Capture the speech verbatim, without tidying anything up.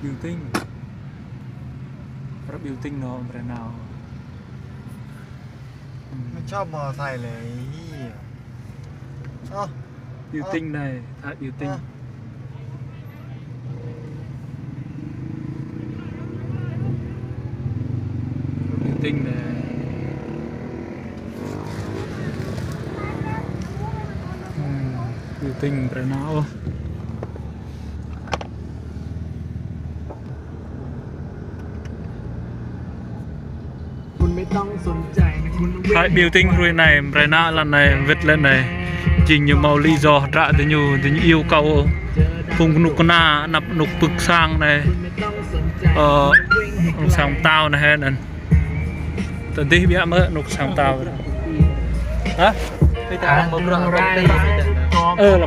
Biểu tình. Prăp biểu tình nŏ brei nao. Hmm. Mă čăm mă thai leh hĭ. Ơ. Biểu tình anei, thă biểu tình. Ơ. Biểu tình anei. Hmm, biểu tình brei nao. Thă biểu tình hruê anei, brei nao lăn anei, wĭt lăn anei. Jing ñu mâo lý do hdră diñu, diñu iêu kâo phung knŭk kna, anăp anôk pưk sang anei. Ơ, anôk sang mtao anei hĕ anăn. Tơ dih ƀiă mơ̆ anôk sang mtao. Hă? Ơ, lă